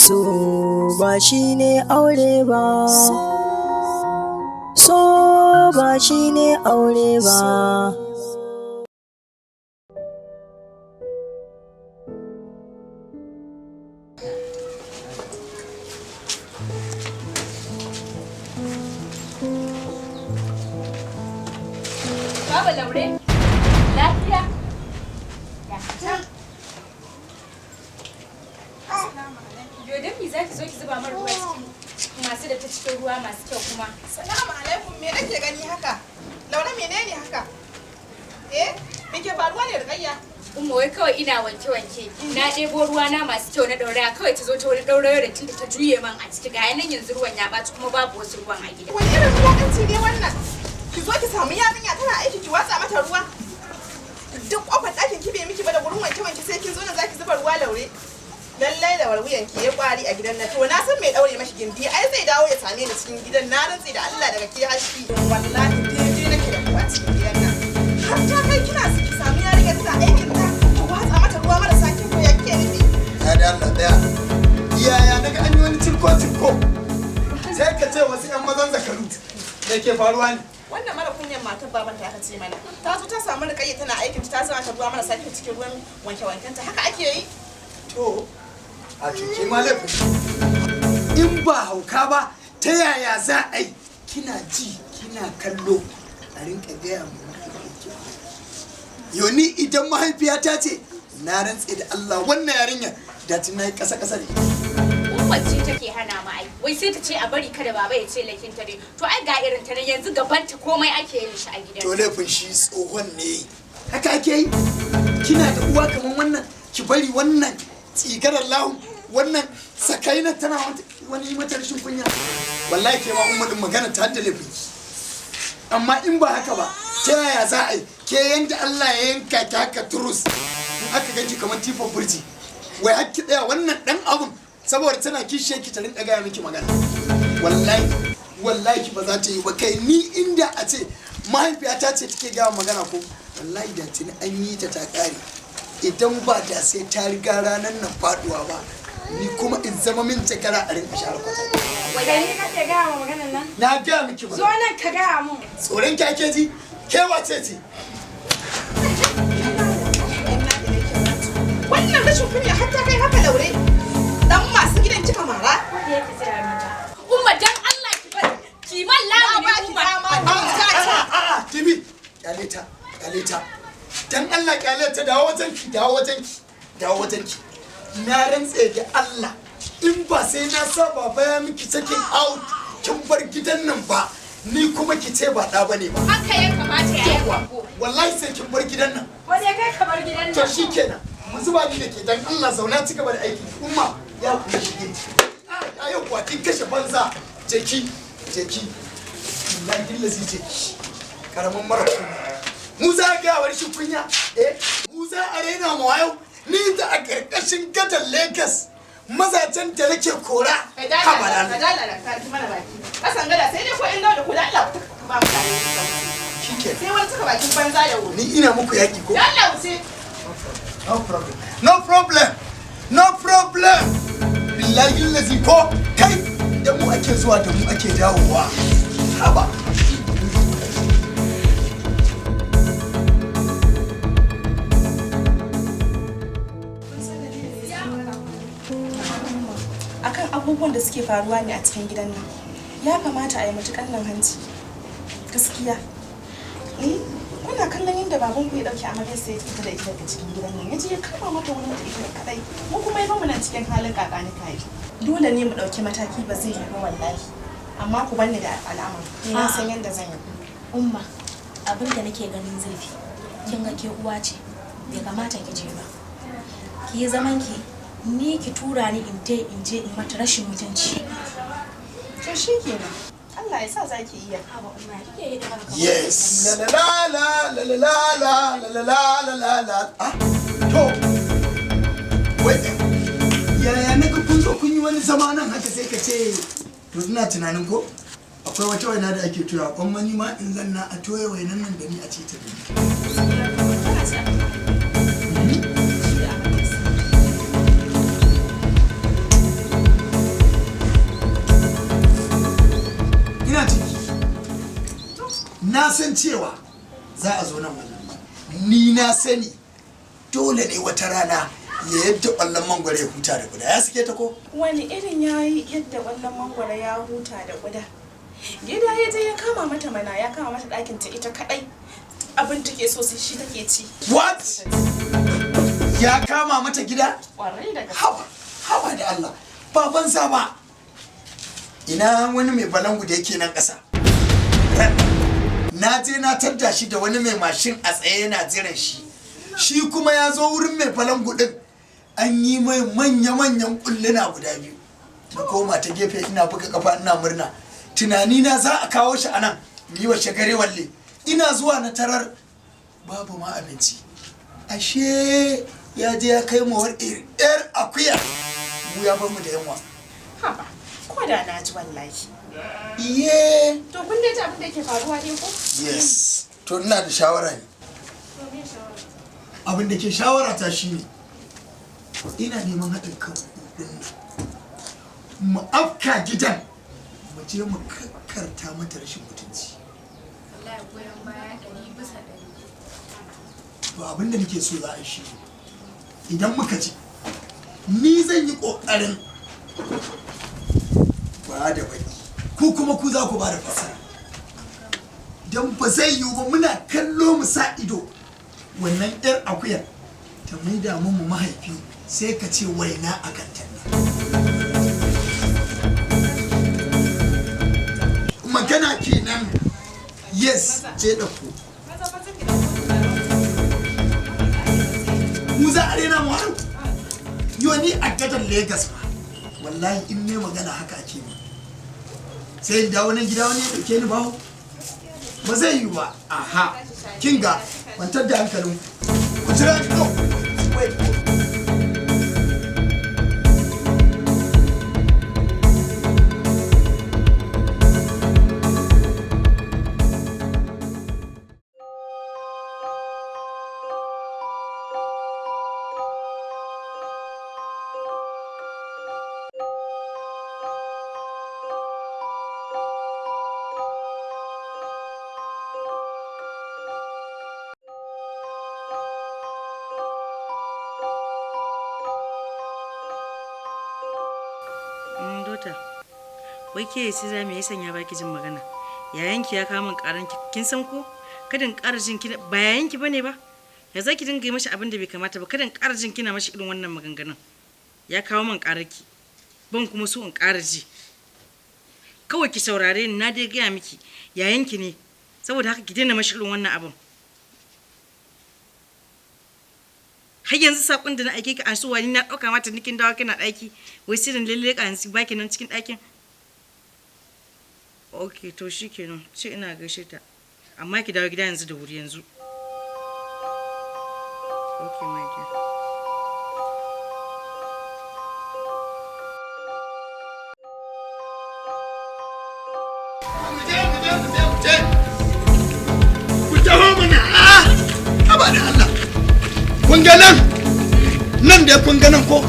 So ba shi ne aure ba. So ba shi ne aure ba. Baba Laure, lafiya? Ya ta. Yodon mi za ki zo ki zuba mar ruwa cikin masu da ta cikin ruwa masu kyau kuma. Salamu alaikum, me nake gani haka? Laure, menene haka? Eh, me ke faruwa ne, Rukayya? Umma, wai kawai ina wanke-wanke. Na ɗebo ruwa na masu kyau na ɗauraya, kawai ta zo ta wani ɗaurayo da tunda ta juye man a ciki, ga nan yanzu ruwan ya ɓaci kuma babu wasu ruwan a gida. Wani irin wulaƙanci ne wannan? Ki zo ki samu yarinya tana aiki ki watsa mata ruwa. Duk kofar ɗakin ki bai miki ba da gurin wanke-wanke, sai kin zo nan zaki zuba ruwa, Laure. Lallai da wuyan ki ya kwari a gidan nan. To na san mai daure mashi gindi, ai zai dawo ya same ni cikin gidan, na rantsi da Allah daga ke hashi. Wallahi daidai nake da kuwa cikin gidan nan. Har ta kai kina ki samu yarinya tana aikin ta ki watsa mata ruwa marasa kyau, ko ya kike nufi? Ya da Allah daya. Yaya naga an yi wani cirko cirko. Sai ka ce wasu 'yan mazan zakaru. Me ke faruwa ne? Wannan mara kunyan matar baban ta aka ce mana. Ta zo ta samu Rukayya tana aikin ta, ta zuba ta ruwa marasa kyau cikin ruwan wanke-wankenta. Haka ake yi? To, a cuke ma laifin. In ba hauka ba, ta yaya za a yi? Kina ji, kina kallo, a rinka gaya mu mahaifiyarki. Yo ni idan mahaifiyata ce, na rantse da Allah wannan yarinya da tana yi ƙasa-ƙasa da ita. Umma ce take hana mu ai. Wai sai ta ce a bari kada baba ya ce lakin ta ne. To ai ga irin ta nan yanzu gaban ta komai ake yin shi a gidan. To laifin shi tsohon ne. Haka ake yi? Kina da uwa kamar wannan, ki bari wannan tsigarar lahun, wannan sakainar tana wani yi mata rashin kunya. Wallahi ke ma Umma din magana ta da laifin ki. Amma in ba haka ba, ta yaya za a yi? Ke yanda Allah ya yanka ki haka turus, in aka ganki kamar tifon burji. Wai har ki tsaya wannan ɗan abun saboda tana kishiyar ki ta rinka gaya miki magana. Wallahi, wallahi ba za ta yi ba, kai ni inda a ce mahaifiyata ce take gaya magana ko wallahi da tuni an yi ta ta kare. Idan ba da sai ta riga ranar nan faduwa ba, ni kuma in zama min jakara a rinka share kwata. Kai ni kake gaya wa maganar nan? Na gaya miki ba. Zo nan ka gaya mun. Tsoron ki ake ji? Ke wace ce? Wannan rashin kunya har ta kai haka, Laure. Dan masu gidan kika mara? Umma, dan Allah ki bari. Ki man lamuni Umma. A'a, Tibi, kyale ta, kyale ta. Dan Allah kyale ta, dawo wajen ki, dawo wajen ki, dawo wajen ki. Na rantse da Allah in ba sai na sa baba ya miki checking out kin bar gidan nan ba, ni kuma ki ce ba ɗa bane ba. Haka ya kamata ya yi. Wallahi sai kin bar gidan nan. Wani kai ka bar gidan nan. To shikenan, mu zuba ni da ke, dan Allah zauna ci gaba da aiki. Umma ya kuma shige. A yau kuwa kin kashe banza. Jeki, jeki. Billahi lazi jeki. Karamin mara kunya. Mu za a gaya wa rashin kunya? Eh, mu za a raina mu wayo? Ni da a ƙarƙashin gadar Lagos mazajen da nake kora. Ka dala, ka dala, ka ki mana baki. Kasan gada sai dai ko in dawo da ku da Allah ku ba mu tare. Shikenan. Sai wani suka bakin banza da wuri. Ni ina muku yaki ko? Da Allah wuce. No problem. No problem. No problem. Billahi lazi ko kai da mu ake zuwa da mu ake dawowa. Haba. Akan abubuwan da suke faruwa ne a cikin gidan nan. Ya kamata a yi matukan nan hanci. Gaskiya. Eh, kuna kallon yadda babanku ya dauki amaryar sai ya fita da ita daga cikin gidan nan. Ya je ya kama mata wurin ta ita kadai. Mu kuma ya bamu nan cikin halin kakani kai. Dole ne mu dauki mataki, ba zai yi ba wallahi. Amma ku banni da al'amari. Ni na san yadda zan yi. Umma, abin da nake ganin zai fi. Kin ga ke uwa ce, bai kamata ki je ba. Ki yi zaman ki, ni ki tura ni in je in je in mata rashin mutunci. To shikenan. Allah ya sa za ki iya. Haba Umma, kike yi da haka? Yes. La la la la la la la la la la la. Ah, to. Wai, yaya na ga kun zo kun yi wani zama nan haka sai ka ce to ina tunanin ko akwai wata waina da ake toya kwan mani ma in zanna a toya wainan nan da ni a ce ta da ni. Na san cewa za a zo nan wajen. Ni na sani dole ne wata rana ya yadda ƙwallon mangwaro ya huta da guda. Ya sake ta ko? Wani irin ya yi yadda ƙwallon mangwaro ya huta da guda. Gida ya je ya kama mata mana, ya kama mata ɗakin ta ita kaɗai. Abin take so sai shi take ci. What? Ya kama mata gida? Ƙwarai da gaske. Haba, haba da Allah. Baban sa ba. Ina wani mai balangu da yake nan ƙasa. Na je na tadda shi da wani mai mashin a tsaye yana jiran shi. Shi kuma ya zo wurin mai balangu ɗin. An yi mai manya-manyan ƙulluna guda biyu. Na koma ta gefe ina buga kafa ina murna. Tunani na za a kawo shi anan. Yi wa shagare walle. Ina zuwa na tarar babu ma abinci. Ashe ya je ya kai mawar yar akuya. Mu ya bar mu da yunwa. Haba, ko da na ji wallahi. Iye. To kun dai ji abin da yake faruwa dai ko? Yes. To ina da shawara ne. Abin da ke shawara ta shine ina neman haɗin kan ɗin nan. Mu afka gidan mu je mu kakkarta mata rashin mutunci. Wallahi goyon baya 100%. To abin da nake so za a yi shi idan muka ji ni zan yi ƙoƙarin ba da baki ku kuma ku za ku ba da fasara don ba zai yiwu ba muna kallo mu sa ido wannan yar akuyar ta maida mu mahaifi sai ka ce waina a kan talla magana kenan. Yes, je da ku mu za a rena mu har yo ni a gadar Lagos ma wallahi in ne magana haka ake mi sai in dawo nan gida wani ya dauke ni bawo ba zai yi ba. Aha, kinga kwantar da hankalin ku jira ni ko wait. Dota, wai ke sai za me ya sanya baki jin magana? Yayanki ya kawo min karan ki, kin san ko? Kada in ƙara jin kina ba yayanki bane ba. Ya zaki dinga yi mashi abin da bai kamata ba, kada in ƙara jin kina mashi irin wannan maganganun. Ya kawo min ƙararki. Ban kuma so in ƙara ji. Kawai ki saurare ni, na dai gaya miki yayanki ne. Saboda haka ki daina mashi irin wannan abin. Har yanzu sakon da na aike ki an so wani na ɗauka mata nikin dawa kina ɗaki wai sai da lalle ka yanzu baki nan cikin ɗakin. Ok, to shikenan, ce ina gaishe ta amma ki dawo gida yanzu da wuri yanzu. Ok my dear. Ku taho mana a haba da Allah. Kun ga nan nan da kun ga nan ko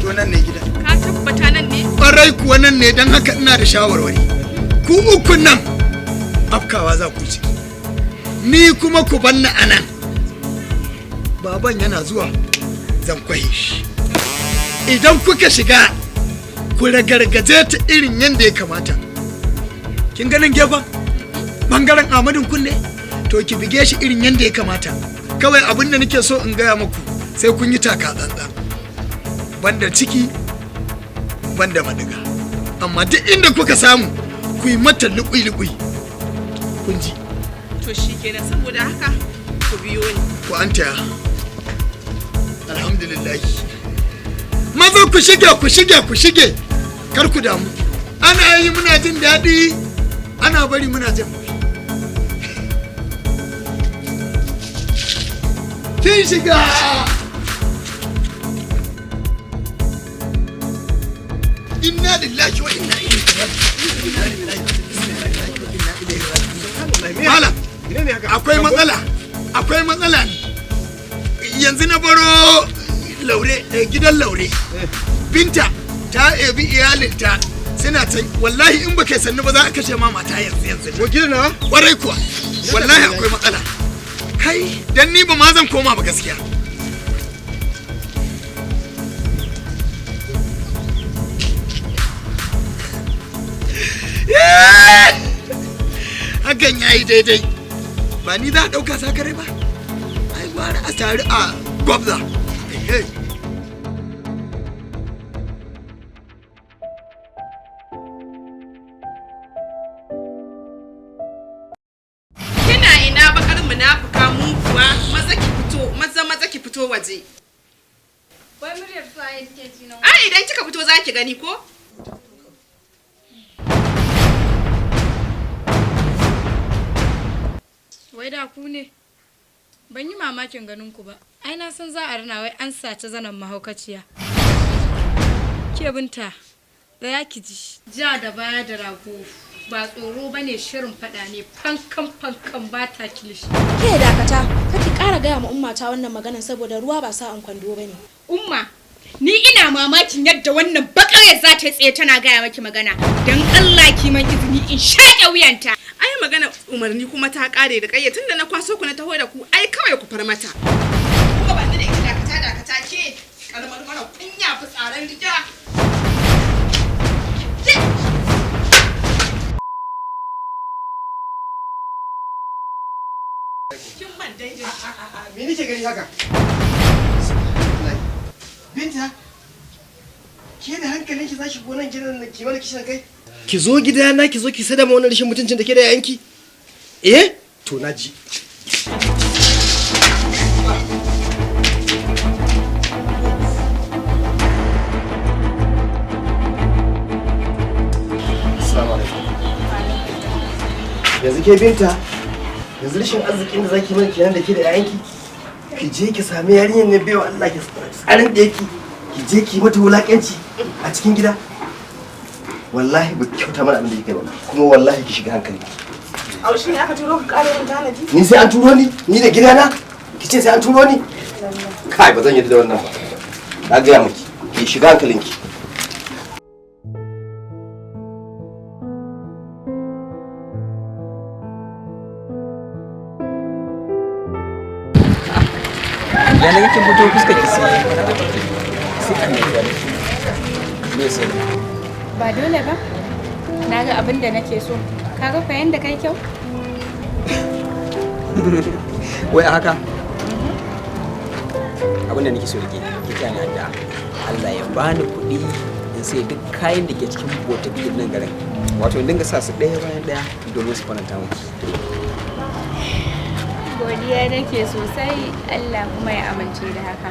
to nan ne gidan. Ka tabbata nan ne? Ƙwarai kuwa nan ne, don haka ina da shawarwari. Ku ukun nan afkawa za ku ci, ni kuma ku banna a nan. Baban yana zuwa zan kwaye shi. Idan kuka shiga ku ragargaje ta irin yadda ya kamata. Kin ganin gefen bangaren Ahmadin kunne to ki bige shi irin yadda ya kamata. Kawai abin da nake so in gaya muku sai kun yi taka tsantsan, banda ciki banda madiga, amma duk inda kuka samu ku yi mata lukui-lukui, kun ji? To shikenan, saboda haka ku biyo ni. Ku an taya. Alhamdulillah. Maza ku shige, ku shige, ku shige, kar ku damu. Ana yi muna jin daɗi, ana bari muna jin haushi. Kin shiga. Inna lillahi wa inna ilaihi raji'un. Inna lillahi wa inna ilaihi raji'un. Malam, akwai matsala, akwai matsala ne. Yanzu na baro Laure, gidan Laure. Binta ta ebi iyalinta suna can, wallahi in baka sannu ba za a kashe ma mata yanzu yanzu. Ko gidan na? Kwarai kuwa. Wallahi akwai matsala. Kai, dan ni ba ma zan koma ba gaskiya. Hakan ya yi daidai. Ba ni za a ɗauka sakare ba. Ai gwara a tare a gwabza. Ehe. Kina ina bakar munafuka muguwa, maza ki fito, maza maza ki fito waje. Wai muryar su waye nake ji nan? Ai idan kika fito za ki gani ko? Wai da ku ne? Ban yi mamakin ganin ku ba. Ai na san za a rana wai an saci zanen mahaukaciya. Ke binta, tsaya ki ji. Ja da baya da rago ba tsoro ba ne, shirin faɗa ne, fankan fankan ba ta kilishi. Ke dakata, kar ki ƙara gaya ma umma ta wannan maganan saboda ruwa ba sa'an kwando bane. Umma, ni ina mamakin yadda wannan bakar za ta tsaye tana gaya maki magana. Don Allah ki man izini in shaƙe wuyanta. Ai magana umarni kuma ta kare da kayya, tunda na kwaso ku na taho da ku, ai kawai ku far mata. Kuma ba ni da ita, dakata dakata ke karamar mara kunya fitsaran riga. Kin ban daidai. Me nake gani haka? Binta, ke da hankalinki za ki gonan gidan da ki mana kishin kai? Ki zo gidana ki zo ki sada ma wannan rashin mutuncin da ke da yayanki? Eh? To na ji. Assalamu alaikum. Yanzu ke Binta, yanzu rashin arzikin da zaki mana kenan da ke da yayanki? Ki je ki sami yarinyar ne baiwa Allah ki tsarin da yake, ki je ki mata wulakanci a cikin gida. Wallahi ba ki kyauta mana abin da kike ba, kuma wallahi ki shiga hankali. Aushi ne aka turo ku kare min tanadi? Ni sai an turo ni, ni da gidana ki ce sai an turo ni? Kai, ba zan yarda da wannan ba. Na gaya miki, ki shiga hankalinki. Ya na kin fito fuskar ki sai sai an yi da me sai? Ba dole ba. Na ga abin da nake so. Ka ga fa yanda kai kyau? Wai a haka abin da nake so da ke, ki taya ni addu'a Allah ya bani kuɗi in sai duk kayan da ke cikin botik din nan garin, wato in dinga sa su ɗaya bayan ɗaya domin su faranta miki. Godiya nake sosai, Allah kuma ya amince da haka.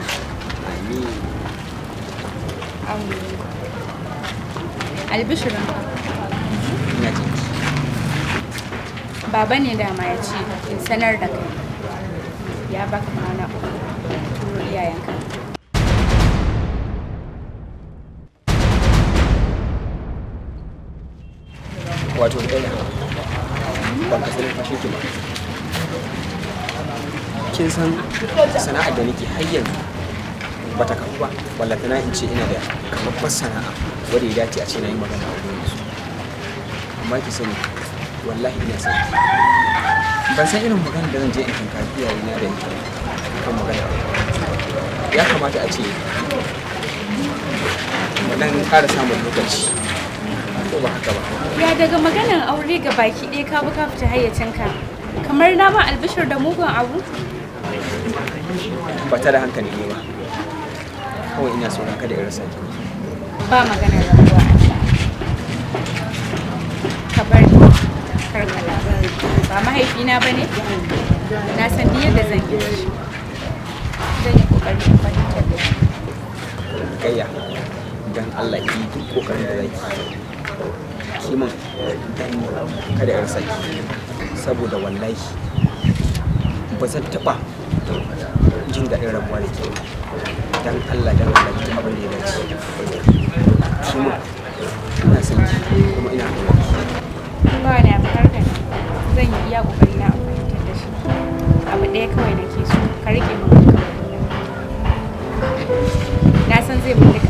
Amin. Amin. Albishirin. Ina jin ki. Baba ne dama ya ce in sanar da kai. Ya baka kwana 3 turo iyayenka. Wato ɗaya ban ka sanin fashin ki ba. Kin san sana'ar da nake har yanzu bata kafu ba, ballantana in ce ina da kafaffar sana'a wadda ya dace a ce na yi magana a gurin su. Amma ki sani, wallahi ina son ki. Ban san irin magana da zan je in tunkari iyayena da ita kan magana ba. Ya kamata a ce mu dan ƙara samun lokaci, ko ba haka ba? Ya daga maganan aure ga baki ɗaya ka bi ka fita hayyacinka. Kamar na ma albishir da mugun abu? Ba ta da hankali ne ba, kawai ina tsoron kada in rasa ki. Ba maganar rabuwa, Allah. Ka bar ni, kar ka damu. Ba mahaifina ba ne? Na san duk yadda zan yi da shi. Zan yi ƙoƙari in fahimtar da shi. Gayya, dan Allah ki yi duk kokarin da zaki ki min dan kada in rasa ki, saboda wallahi ba zan taɓa jin daɗin rabuwa da ke ba. Dan Allah, dan Allah, ki abin da ya dace ki min. Ina son ki kuma ina ƙaunar ki. Ba wani abu, kar ka damu. Zan yi iya ƙoƙari na in fahimtar da shi. Abu ɗaya kawai nake so, ka riƙe min alƙawarina. Na san zai min duk